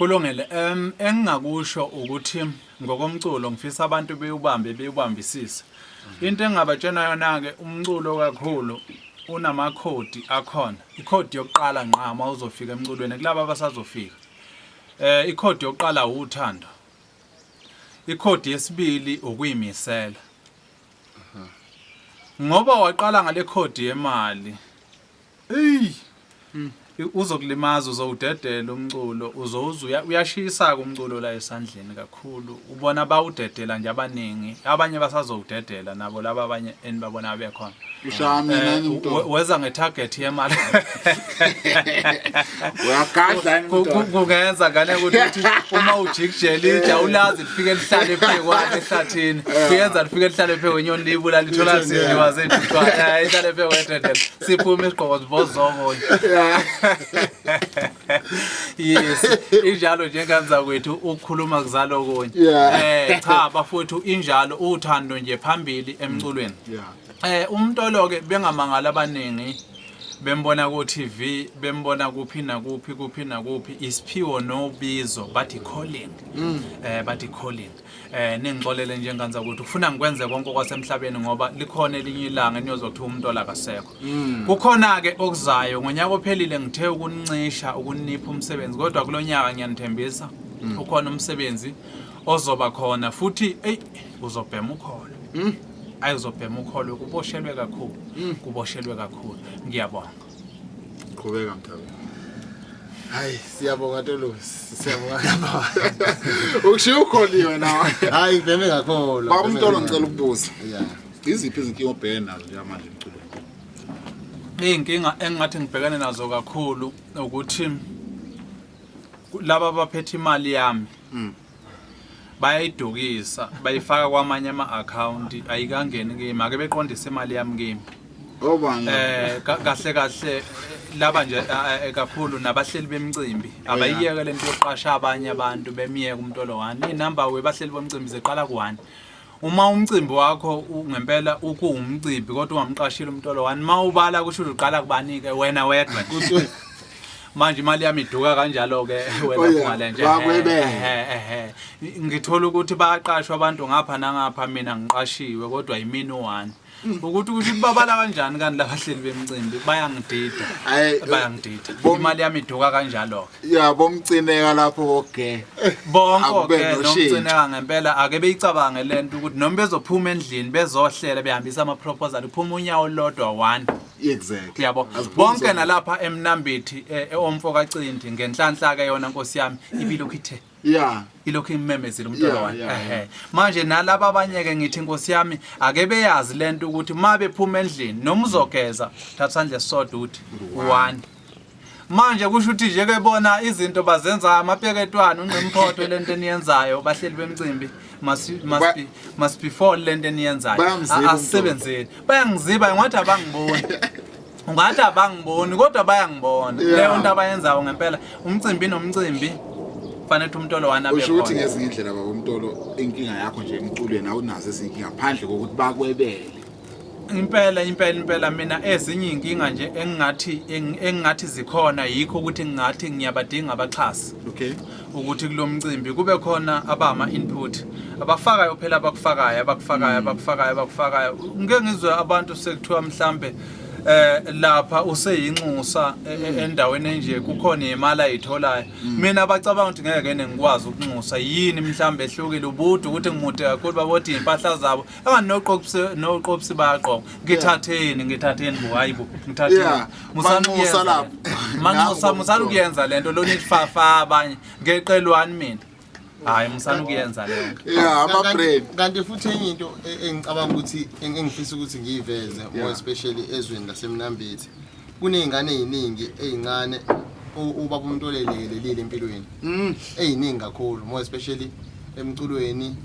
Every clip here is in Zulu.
Kulungile. Engingakusho ukuthi ngokomculo ngifisa abantu bewubambe bewubambisise. Into engingabatshena yona ke umculo kakhulu unamakhodi akhona. Ikhodi yokuqala ngqa uma uzofika emculweni kulaba abasazofika. Ikhodi yokuqala uthando. Ikhodi yesibili ukuyimisela. Ngoba waqala ngale khodi yemali. Ey. Uzokulimaza uzowudedela umculo uzowuza uyashisa ke umculo la esandleni kakhulu ubona bawudedela nje abaningi abanye basazowudedela nabo laba abanye enibabona bekhona Ushaya mina yini mntwana? Weza ngetarget yemali. Uyagadla yini mntwana? Kungenza ngane ukuthi uthi uma ujikijela itsha ulazi lifike lihlale phezu ehlathini. Kuyenza lifike lihlale phezu kwenyoni liyibulala lithola sidliwa zethuthwa. Ihlale phezu kwededela. Siphume isigqoko sibozoko nje. Yes, injalo nje ngane zakwethu ukukhuluma kuzalo okunye. Cha bafowethu injalo uthando nje phambili emculweni. Yeah. Umntolo ke bengamangala abaningi bembona ku TV bembona kuphi nakuphi kuphi nakuphi isiphiwo nobizo bathi calling. Bathi calling. Ningixolele nje ngane zakwethu ufuna ngikwenze konke okwasemhlabeni ngoba likhona elinye ilanga eniyozwa kuthiwa umntolo akasekho. Kukhona ke okuzayo ngonyaka ophelile ngithe ukuncisha ukunipha umsebenzi kodwa kulonyaka ngiyanithembisa ukhona umsebenzi ozoba khona futhi ey uzobhema ukholo. Ayi uzobhema ukholo kuboshelwe kakhulu. Kuboshelwe kakhulu. Ngiyabonga. Qhubeka Mthabe. Hayi siyabonga Tolosi, siyabonga. Ukushiya ukholiwe nawe. Hayi ngibheme kakhulu. Baba uMtolo ngicela ukubuza. Yeah. Iziphi izinkinga obhekene nazo njengamanje emculweni? Iy'nkinga engingathi ngibhekane nazo kakhulu ukuthi laba abaphethe imali yami bayayidukisa bayifaka kwamanye ama-akhawunti ayikangeni kimi ake beqondise imali yami kimi. Obani? Kahle kahle laba nje kakhulu nabahleli bemicimbi abayiyeke lento yokuqasha abanye abantu bemiyeke umntolo wani. Inamba webahleli bomcimbi ziqala ku-1. Uma umcimbi wakho ngempela ukuwumcimbi kodwa ungamqashile umntolo wani uma ubala kusho ukuthi uqala kubani-ke wena wedwa nje. Manje imali yami iduka kanjalo-ke wena Oh, yeah. phuma nje. Bakwebele. Ehhe, ehhe. Ngithola ukuthi bayaqashwa abantu ngapha nangapha mina ngiqashiwe kodwa yimina u-one. Ukuthi kusho ukuthi babala kanjani kanti labahleli bemicimbi bayangidida. Hhayi, Bayangidida. Imali yami iduka kanjalo-ke. Ya bomcineka lapho koge. Bonke Akube ke noshintsho. nomcineka ngempela ake beyicabange lento ukuthi noma bezophuma endlini bezohlela behambisa ama proposal kuphuma unyawo olulodwa one. Exactly. Uyabo Aziphume bonke zonke. nalapha emnambithi omfo kaCindi ngenhlanhla ke yona nkosi yami ibilokhu ithe ilokhu imemezile umntwana wami. Ehhe. Manje nalaba abanye ke ngithi nkosi yami ake beyazi lento ukuthi uma bephuma endlini noma uzogeza thatha isandla esisodwa uthi one. Manje kusho ukuthi nje ke bona izinto bazenza amapeketwana unqimphotho lento eniyenzayo bahleli bemcimbi must be for lento eniyenzayo. Bayamziba umntu. Asisebenzeni. Bayangiziba ngathi abangiboni. Ungathi abangiboni kodwa bayangibona. Leyo nto abayenzayo ngempela umcimbi nomcimbi kufanele ukuthi umntolo wani abe Usho ukuthi khona. ngezinye indlela baba uMtolo inkinga yakho nje emculweni awunazo ezinye inkinga ngaphandle kokuthi bakwebele. Impela impela impela mina ezinye inkinga nje engingathi zikhona yikho ukuthi ngingathi ngiyabadinga abaxhasi. Ukuthi kulomcimbi kube khona abama input abafakayo phela abakufakayo abakufakayo abakufakayo abakufakayo. Ngike ngizwe abantu sekuthiwa mhlambe lapha useyinxusa endaweni enje kukhona imali ayitholayo. Mina bacabanga ukuthi ngeke ngikwazi ukunxusa yini mhlambe ehlukile ubude ukuthi ngimude kakhulu babothi impahla zabo engani noqopsi noqopsi bayaqoka. Ngithatheni ngithatheni bo hayibo ngithatheni. Musani Manxusa ukuyenza lapho. le. Manxusa, Nangu musani umntwana. ukuyenza lento lona ifafa abanye ngeqelwani mina. Hayi musani ukuyenza leyo nto. Yeah, ama brain. Kanti futhi enye into engicabanga ukuthi engifisa ukuthi ngiyiveze more especially ezweni lasemnambithi. Kuney'ngane ey'ningi ey'ncane ubaba uMtolo elekelelile empilweni. Ey'ningi kakhulu more especially emculweni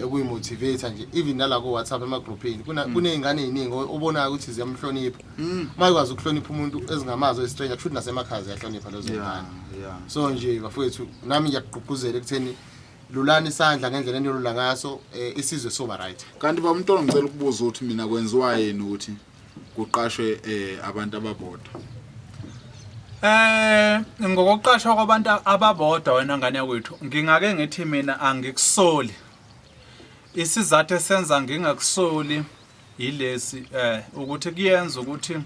okuyimotivator nje even nala ku WhatsApp emagroupini kuney'ngane ey'ningi obonayo ukuthi ziyamhlonipha. Uma ikwazi ukuhlonipha umuntu ezingamazi oyistranger kusho ukuthi nasemakhaya ziyahlonipha lezo ngane. So nje bafowethu nami ngiyakugqugquzela ekutheni lulani isandla ngendlela enilula ngaso isizwe soba right. Kanti baba uMtolo ngicela ukubuza ukuthi mina kwenziwa yini ukuthi kuqashwe abantu ababodwa. Eh ngokuqashwa kwabantu ababodwa wena ngane yakwethu ngingake ngithi mina angikusoli. Isizathu esenza ngingakusoli yilesi eh ukuthi kuyenza ukuthi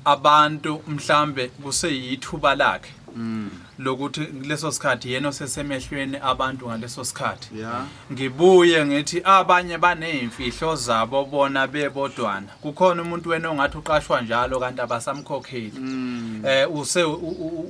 abantu mhlambe kuseyithuba lakhe lokuthi kuleso sikhathi yena osesemehlweni abantu ngaleso sikhathi. Ngibuye ngithi abanye baney'mfihlo zabo bona bebodwana. Kukhona umuntu wena ongathi uqashwa njalo kanti abasamkhokheli. Eh use u- u- u-